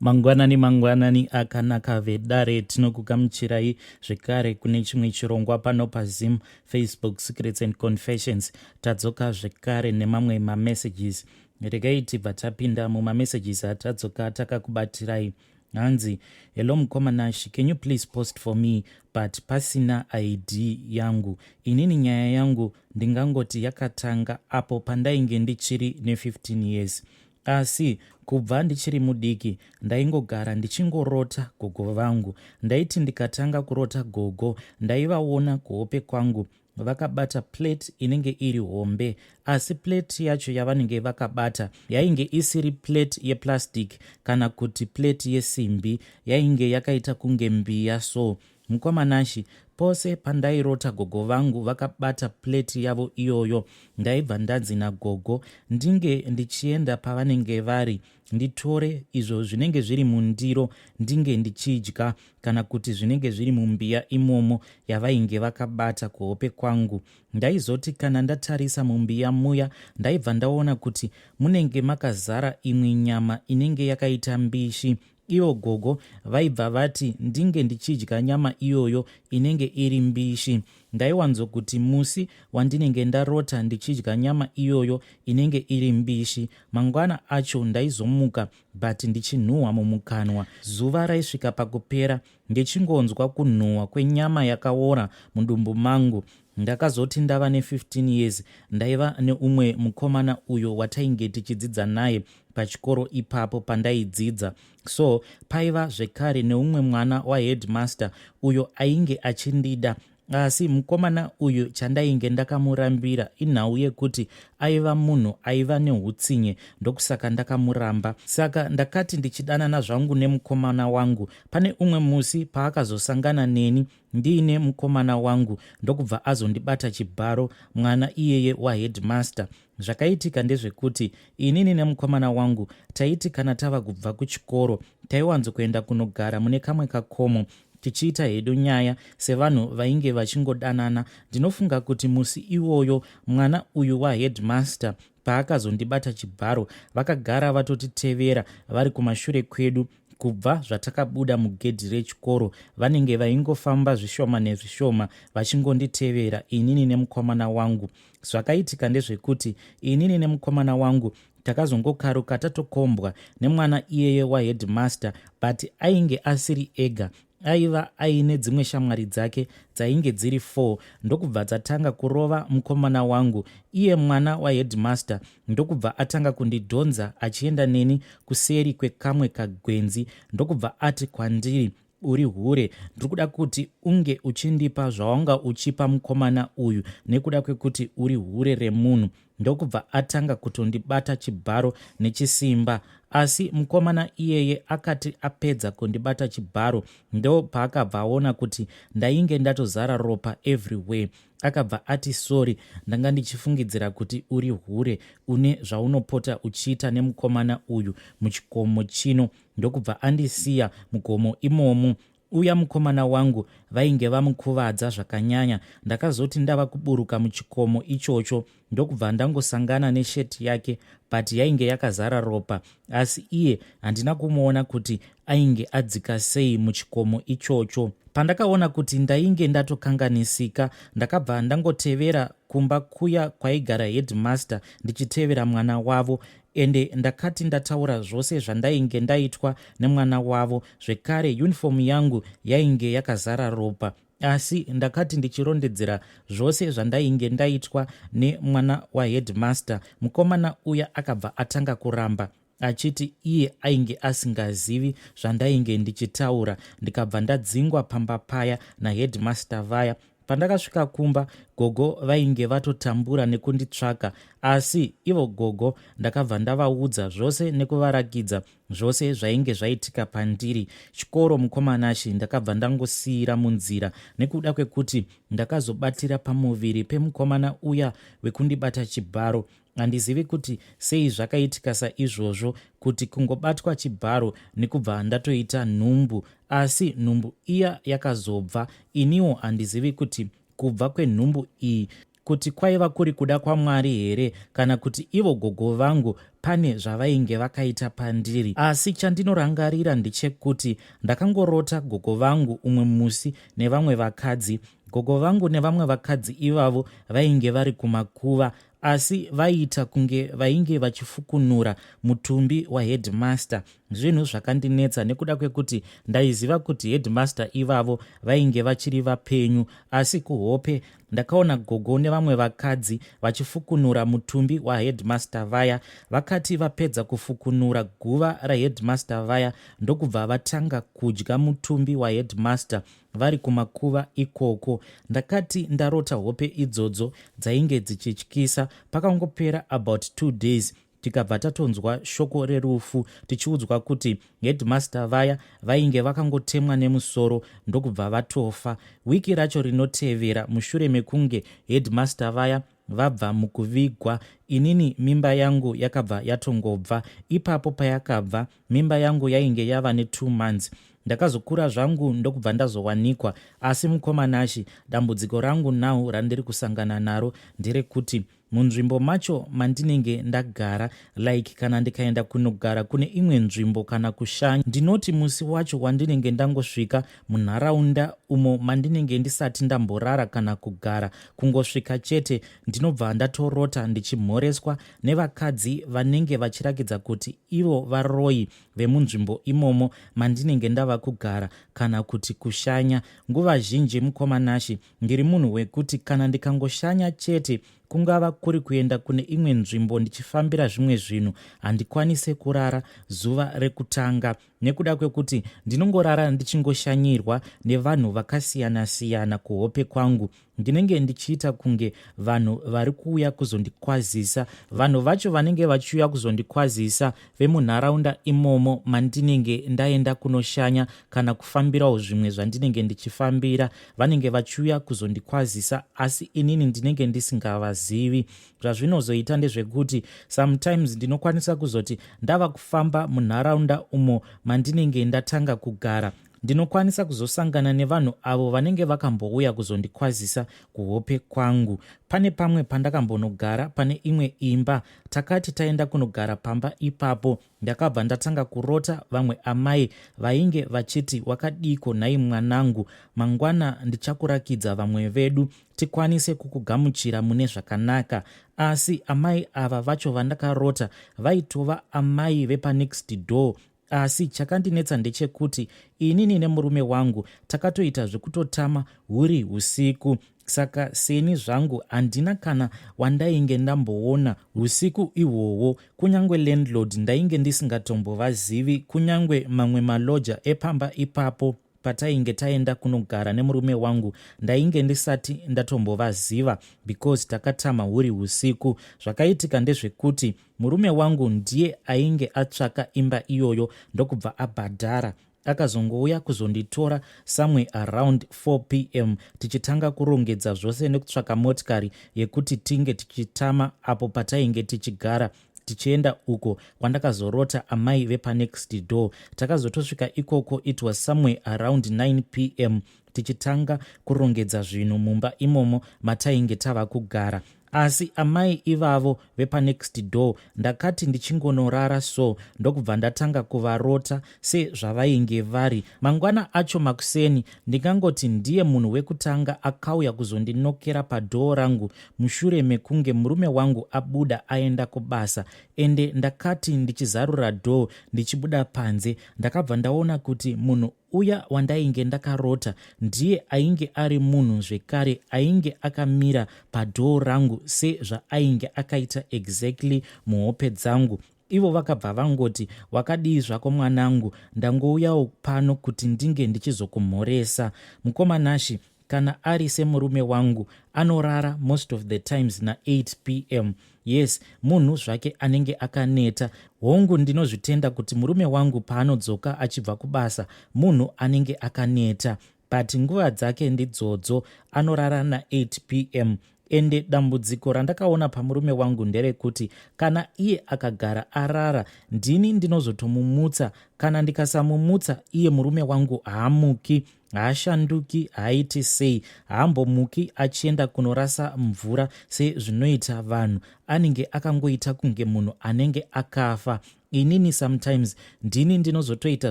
Mangwanani mangwanani akanaka vedare, tinokugamuchirai zvekare kune chimwe chirongwa pano paZim Facebook Secrets and Confessions. Tadzoka zvekare nemamwe mamessages. Regai tibva tapinda mumamessages atadzoka takakubatirai. Hanzi, hello mukoma Nash, can you please post for me but pasina ID yangu. Inini nyaya yangu ndingangoti yakatanga apo pandainge ndichiri ne15 years. Asi kubva ndichiri mudiki ndaingogara ndichingorota gogo vangu. Ndaiti ndikatanga kurota gogo ndaivaona kuhope kwangu vakabata plate inenge iri hombe, asi plate yacho yavanenge vakabata yainge isiri plate yeplastic kana kuti plate yesimbi, yainge yakaita kunge mbiya. So mukoma Nashi, pose pandairota gogo vangu vakabata plate yavo iyoyo, ndaibva ndanzi nagogo ndinge ndichienda pavanenge vari nditore izvo zvinenge zviri mundiro ndinge ndichidya, kana kuti zvinenge zviri mumbiya imomo yavainge vakabata kuhope kwangu. Ndaizoti kana ndatarisa mumbiya muya ndaibva ndaona kuti munenge makazara imwe nyama inenge yakaita mbishi. Ivo gogo vaibva vati ndinge ndichidya nyama iyoyo inenge iri mbishi. Ndaiwanzokuti musi wandinenge ndarota ndichidya nyama iyoyo inenge iri mbishi, mangwana acho ndaizomuka but ndichinhuhwa mumukanwa. Zuva raisvika pakupera ndichingonzwa kunhuhwa kwenyama yakaora mudumbu mangu. Ndakazoti ndava ne15 years ndaiva neumwe mukomana uyo watainge tichidzidza naye pachikoro ipapo pandaidzidza. So paiva zvekare neumwe mwana waheadmaster uyo ainge achindida, asi mukomana uyu chandainge ndakamurambira inhau yekuti aiva munhu aiva neutsinye, ndokusaka ndakamuramba. Saka ndakati ndichidanana zvangu nemukomana wangu, pane umwe musi paakazosangana neni ndiine mukomana wangu ndokubva azondibata chibharo mwana iyeye waheadmaster. Zvakaitika ndezvekuti inini nemukomana wangu taiti kana tava kubva kuchikoro taiwanzokuenda kunogara mune kamwe kakomo tichiita hedu nyaya sevanhu vainge vachingodanana. Ndinofunga kuti musi iwoyo mwana uyu waheadmaster paakazondibata chibharo, vakagara vatotitevera vari kumashure kwedu kubva zvatakabuda mugedhi rechikoro. Vanenge vaingofamba zvishoma nezvishoma vachingonditevera inini nemukomana wangu. Zvakaitika ndezvekuti inini nemukomana wangu takazongokaruka tatokombwa nemwana iyeye waheadmaster, but ainge asiri ega, aiva aine dzimwe shamwari dzake dzainge dziri 4, ndokubva dzatanga kurova mukomana wangu. Iye mwana waheadmaster ndokubva atanga kundidhonza achienda neni kuseri kwekamwe kagwenzi, ndokubva ati kwandiri, uri hure, ndiri kuda kuti unge uchindipa zvawanga uchipa mukomana uyu nekuda kwekuti uri hure remunhu. Ndokubva atanga kutondibata chibharo nechisimba, asi mukomana iyeye akati apedza kundibata chibharo ndo paakabva aona kuti ndainge ndatozara ropa everywhere. Akabva ati, sorry, ndanga ndichifungidzira kuti uri hure, une zvaunopota uchiita nemukomana uyu muchikomo chino. Ndokubva andisiya mugomo imomo. Uya mukomana wangu vainge vamukuvadza zvakanyanya. Ndakazoti ndava kuburuka muchikomo ichocho ndokubva ndangosangana nesheti yake, but yainge yakazara ropa, asi iye handina kumuona kuti ainge adzika sei muchikomo ichocho. Pandakaona kuti ndainge ndatokanganisika, ndakabva ndangotevera kumba kuya kwaigara headmaster ndichitevera mwana wavo. Ende ndakati ndataura zvose zvandainge ndaitwa nemwana wavo, zvekare uniform yangu yainge yakazara ropa, asi ndakati ndichirondedzera zvose zvandainge ndaitwa nemwana waheadmaster, mukomana uya akabva atanga kuramba achiti iye ainge asingazivi zvandainge ndichitaura. Ndikabva ndadzingwa pamba paya naheadmaster vaya. Pandakasvika kumba, gogo vainge vatotambura nekunditsvaka, asi ivo gogo ndakabva ndavaudza zvose nekuvarakidza zvose zvainge zvaitika pandiri. Chikoro, mukomanashi, ndakabva ndangosiyira munzira nekuda kwekuti ndakazobatira pamuviri pemukomana uya wekundibata chibharo. Handizivi kuti sei zvakaitika saizvozvo, kuti kungobatwa chibharo nekubva ndatoita nhumbu, asi nhumbu iya yakazobva. Iniwo handizivi kuti kubva kwenhumbu iyi Kuti kwaiva kuri kuda kwaMwari here kana kuti ivo gogo vangu pane zvavainge vakaita pandiri. Asi chandinorangarira ndechekuti ndakangorota gogo vangu umwe musi nevamwe vakadzi. Gogo vangu nevamwe vakadzi ivavo vainge vari kumakuva asi vaiita kunge vainge vachifukunura mutumbi waheadmaster. Zvinhu zvakandinetsa nekuda kwekuti ndaiziva kuti headmaster ivavo vainge vachiri vapenyu, asi kuhope ndakaona gogo nevamwe vakadzi vachifukunura mutumbi waheadmaster vaya. Vakati vapedza kufukunura guva raheadmaster vaya ndokubva vatanga kudya mutumbi waheadmaster vari kumakuva ikoko. Ndakati ndarota hope idzodzo dzainge dzichityisa. Pakangopera about 2 days tikabva tatonzwa shoko rerufu tichiudzwa kuti headmaster vaya vainge vakangotemwa nemusoro ndokubva vatofa. Wiki racho rinotevera mushure mekunge headmaster vaya vabva mukuvigwa, inini mimba yangu yakabva yatongobva. Ipapo payakabva, mimba yangu yainge yava ne2 months. Ndakazokura zvangu ndokubva ndazowanikwa. Asi mukoma Nashi, dambudziko rangu now randiri kusangana naro nderekuti munzvimbo macho mandinenge ndagara, like kana ndikaenda kunogara kune imwe nzvimbo kana kushanya, ndinoti musi wacho wandinenge ndangosvika munharaunda umo mandinenge ndisati ndamborara kana kugara, kungosvika chete ndinobva ndatorota ndichimhoreswa nevakadzi vanenge vachirakidza kuti ivo varoyi vemunzvimbo imomo mandinenge ndava kugara kana kuti kushanya. Nguva zhinji mukoma Nashi, ndiri munhu wekuti kana ndikangoshanya chete, kungava kuri kuenda kune imwe nzvimbo ndichifambira zvimwe zvinhu, handikwanise kurara zuva rekutanga nekuda kwekuti ndinongorara ndichingoshanyirwa nevanhu vakasiyana-siyana kuhope kwangu. Ndinenge ndichiita kunge vanhu vari kuuya kuzondikwazisa. Vanhu vacho vanenge vachiuya kuzondikwazisa vemunharaunda imomo mandinenge ndaenda kunoshanya kana kufambirawo zvimwe zvandinenge ndichifambira, vanenge vachiuya kuzondikwazisa, asi inini ndinenge ndisingavazivi. Zvazvinozoita ndezvekuti sometimes ndinokwanisa kuzoti ndava kufamba munharaunda umo mandinenge ndatanga kugara, ndinokwanisa kuzosangana nevanhu avo vanenge vakambouya kuzondikwazisa kuhope kwangu. Pane pamwe pandakambonogara pane imwe imba. Takati taenda kunogara pamba ipapo, ndakabva ndatanga kurota vamwe amai vainge vachiti, "Wakadiko nhai mwanangu? Mangwana ndichakurakidza vamwe vedu tikwanise kukugamuchira mune zvakanaka." Asi amai ava vacho vandakarota vaitova amai vepanext door. Asi chakandinetsa ndechekuti inini nemurume wangu takatoita zvekutotama huri usiku, saka seni zvangu handina kana wandainge ndamboona usiku ihwohwo. Kunyange landlord ndainge ndisingatombovazivi, kunyange mamwe maloja epamba ipapo patainge taenda kunogara nemurume wangu ndainge ndisati ndatombovaziva because takatama huri usiku. Zvakaitika ndezvekuti murume wangu ndiye ainge atsvaka imba iyoyo ndokubva abhadhara. Akazongouya kuzonditora somewhere around 4 p.m. tichitanga kurongedza zvose nekutsvaka motikari yekuti tinge tichitama apo patainge tichigara, tichienda uko kwandakazorota amai vepanext door. Takazotosvika ikoko, it was somewhere around 9 p.m., tichitanga kurongedza zvinhu mumba imomo matainge tava kugara. Asi amai ivavo vepanext door, ndakati ndichingonorara so ndokubva ndatanga kuvarota sezvavainge vari. Mangwana acho makuseni, ndingangoti ndiye munhu wekutanga akauya kuzondinokera padoor rangu mushure mekunge murume wangu abuda aenda kubasa. Ende ndakati ndichizarura door ndichibuda panze, ndakabva ndaona kuti munhu uya wandainge ndakarota ndiye ainge ari munhu zvekare ainge akamira padoor rangu sezvaainge akaita exactly muhope dzangu. Ivo vakabva vangoti, "Wakadii zvako mwanangu? Ndangouyawo pano kuti ndinge ndichizokumhoresa." Mukoma Nashi, kana ari semurume wangu, anorara most of the times na8 p.m. Yes, munhu zvake anenge akaneta. Hongu, ndinozvitenda kuti murume wangu paanodzoka achibva kubasa munhu anenge akaneta, but nguva dzake ndidzodzo, anorara na8 p.m. Ende dambudziko randakaona pamurume wangu nderekuti kana iye akagara arara, ndini ndinozotomumutsa. Kana ndikasamumutsa, iye murume wangu haamuki. Haashanduki, haaiti sei, haambomuki achienda kunorasa mvura sezvinoita vanhu. Anenge akangoita kunge munhu anenge akafa. Inini sometimes ndini ndinozotoita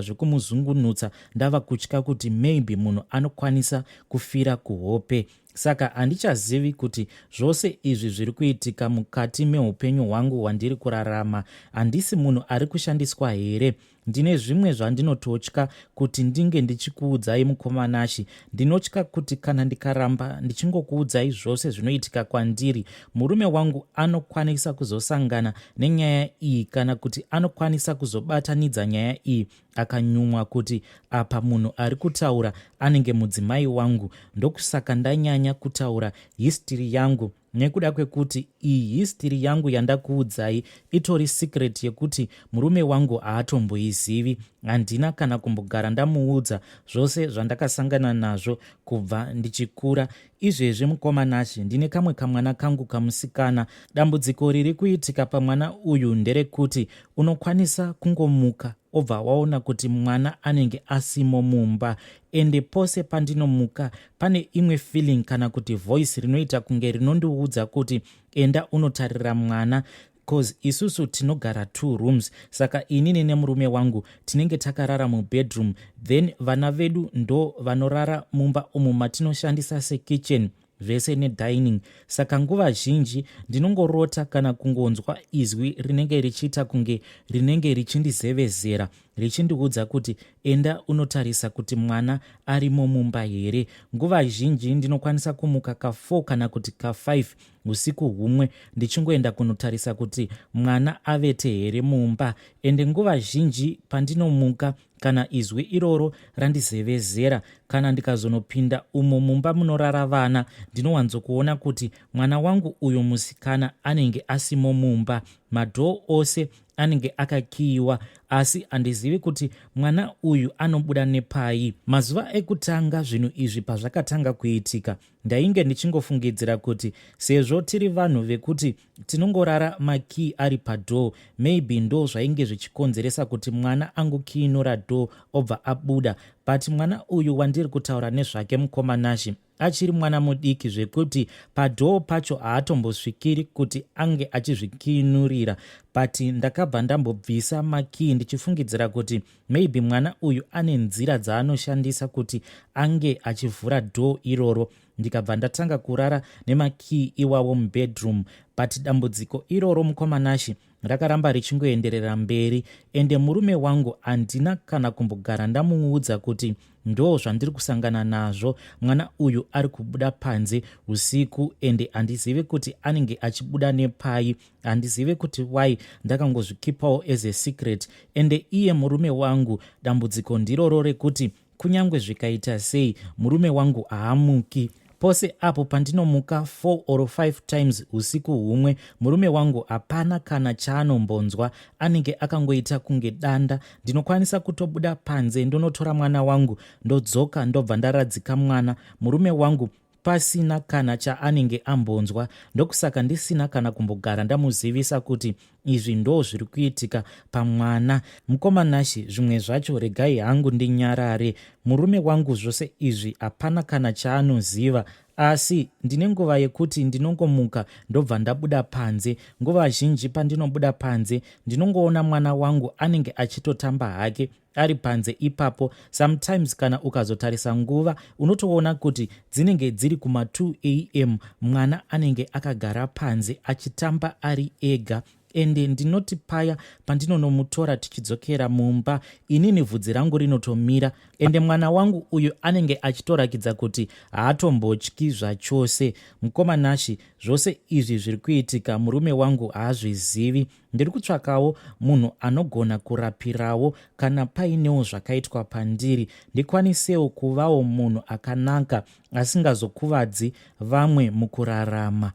zvekumuzungunutsa ndava kutya kuti maybe munhu anokwanisa kufira kuhope. Saka handichazivi kuti zvose izvi zviri kuitika mukati meupenyu hwangu hwandiri kurarama handisi munhu ari kushandiswa here? Ndine zvimwe zvandinototya kuti ndinge ndichikuudzai mukoma Nashy. Ndinotya kuti kana ndikaramba ndichingokuudzai zvose zvinoitika kwandiri, murume wangu anokwanisa kuzosangana nenyaya iyi kana kuti anokwanisa kuzobatanidza nyaya iyi akanyumwa kuti apa munhu ari kutaura anenge mudzimai wangu. Ndokusaka ndanyanya kutaura history yangu nekuda kwekuti iyi history yangu yandakuudzai itori secret yekuti murume wangu haatomboizivi. Handina kana kumbogara ndamuudza zvose zvandakasangana nazvo kubva ndichikura. Izvezvi mukoma Nashe ndine kamwe kamwana kangu kamusikana. Dambudziko riri kuitika pamwana uyu nderekuti unokwanisa kungomuka obva waona kuti mwana anenge asimo mumba. Ende pose pandinomuka pane imwe feeling kana kuti voice rinoita kunge rinondiudza kuti enda unotarira mwana, cause isusu tinogara 2 rooms, saka inini nemurume wangu tinenge takarara mubedroom, then vana vedu ndo vanorara mumba umu matinoshandisa sekitchen zvese nedining. Saka nguva zhinji ndinongorota kana kungonzwa izwi rinenge richiita kunge rinenge richindizevezera richindiudza kuti enda unotarisa kuti mwana arimo mumba here. Nguva zhinji ndinokwanisa kumuka ka4 kana kuti ka5 usiku humwe ndichingoenda kunotarisa kuti mwana avete here mumba. Ende nguva zhinji pandinomuka kana izwi iroro randizevezera, kana ndikazonopinda umo mumba munorara vana, ndinowanzokuona kuti mwana wangu uyu musikana anenge asimo mumba. Madhoo ose anenge akakiyiwa, asi handizivi kuti mwana uyu anobuda nepai. Mazuva ekutanga zvinhu izvi pazvakatanga kuitika, ndainge ndichingofungidzira kuti sezvo tiri vanhu vekuti tinongorara makey ari padoor, maybe ndo zvainge zvichikonzeresa kuti mwana angokiinura door obva abuda. But mwana uyu wandiri kutaura nezvake mukoma Nashe achiri mwana mudiki zvekuti padoor pacho haatombosvikiri kuti ange achizvikiinurira. But ndakabva ndambobvisa makey ndichifungidzira kuti maybe mwana uyu ane nzira dzaanoshandisa kuti ange achivhura door iroro, ndikabva ndatanga kurara nemakey iwawo mubedroom. But dambudziko iroro mukoma Nashe rakaramba richingoenderera mberi, ende murume wangu handina kana kumbogara ndamuudza kuti ndo zvandiri kusangana nazvo. Mwana uyu ari kubuda panze usiku, ende handizivi kuti anenge achibuda nepai. Handizivi kuti why ndakangozvikipawo as a secret. Ende iye murume wangu, dambudziko ndiroro rekuti kunyange zvikaita sei murume wangu haamuki. Pose apo pandinomuka 4 or 5 times usiku humwe, murume wangu hapana kana chaanombonzwa, anenge akangoita kunge danda. Ndinokwanisa kutobuda panze ndonotora mwana wangu, ndodzoka, ndobva ndaradzika mwana, murume wangu pasina kana chaanenge ambonzwa. Ndokusaka ndisina kana kumbogara ndamuzivisa kuti izvi ndo zviri kuitika pamwana. Mukoma Nashe, zvimwe zvacho regai hangu ndinyarare. Murume wangu zvose izvi hapana kana chaanoziva, asi ndine nguva yekuti ndinongomuka ndobva ndabuda panze. Nguva zhinji pandinobuda panze ndinongoona mwana wangu anenge achitotamba hake ari panze ipapo. Sometimes kana ukazotarisa nguva unotoona kuti dzinenge dziri kuma2 am, mwana anenge akagara panze achitamba ari ega. Ende ndinoti paya pandinonomutora tichidzokera mumba, inini vhudzi rangu rinotomira, ende mwana wangu uyu anenge achitorakidza kuti haatombotyi zvachose. Mukoma Nashe, zvose izvi zviri kuitika murume wangu haazvizivi. Ndiri kutsvakawo munhu anogona kurapirawo kana painewo zvakaitwa pandiri, ndikwanisewo kuvawo munhu akanaka asingazokuvadzi vamwe mukurarama.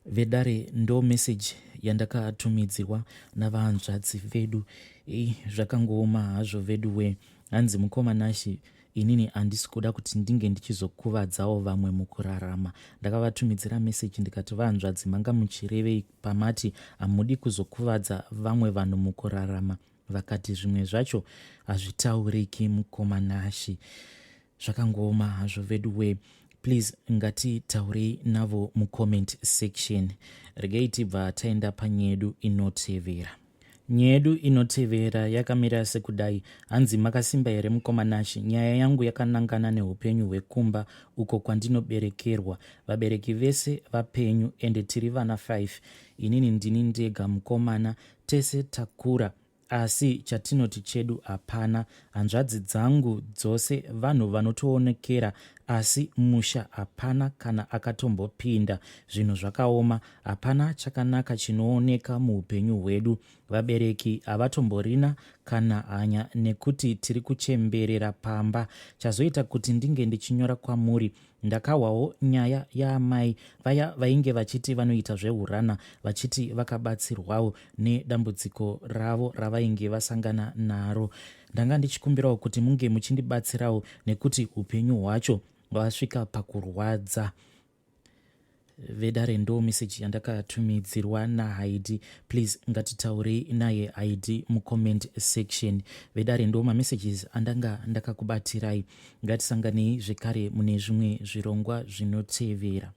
Vedare, ndo meseji yandakatumidzirwa navahanzvadzi vedu. Ei, zvakangooma hazvo vedu we. Hanzi mukoma Nashe, inini handisi kuda kuti ndinge ndichizokuvadzawo vamwe mukurarama. Ndakavatumidzira meseji ndikati, vahanzvadzi, manga muchirevei pamati hamudi kuzokuvadza vamwe vanhu mukurarama? Vakati zvimwe zvacho hazvitauriki mukoma Nashy. Zvakangooma hazvo veduwee. Please ngatitaurei navo mucomment section. Regai tibva taenda panyedu inotevera. Nyedu inotevera yakamira sekudai. Hanzi makasimba here mukoma Nashy? Nyaya yangu yakanangana neupenyu hwekumba uko kwandinoberekerwa. Vabereki vese vapenyu ende tiri vana 5. Inini ndini ndega mukomana Tese takura asi chatinoti chedu hapana. Hanzvadzi dzangu dzose vanhu vanotoonekera asi musha hapana kana akatombopinda. Zvinhu zvakaoma, hapana chakanaka chinooneka muupenyu hwedu. Vabereki havatomborina kana hanya nekuti tiri kuchemberera pamba. Chazoita kuti ndinge ndichinyora kwamuri Ndakahwawo nyaya yaamai vaya vainge vachiti vanoita zvehurana vachiti vakabatsirwawo nedambudziko ravo ravainge vasangana naro. Ndanga ndichikumbirawo kuti munge muchindibatsirawo nekuti upenyu hwacho hwasvika pakurwadza. Vedare ndo message yandakatumidzirwa naHaidi. Please ngatitaurei naye Haidi mucomment section. Vedare ndo mamessages andanga ndakakubatirai. Ngatisanganei zvekare mune zvimwe zvirongwa zvinotevera.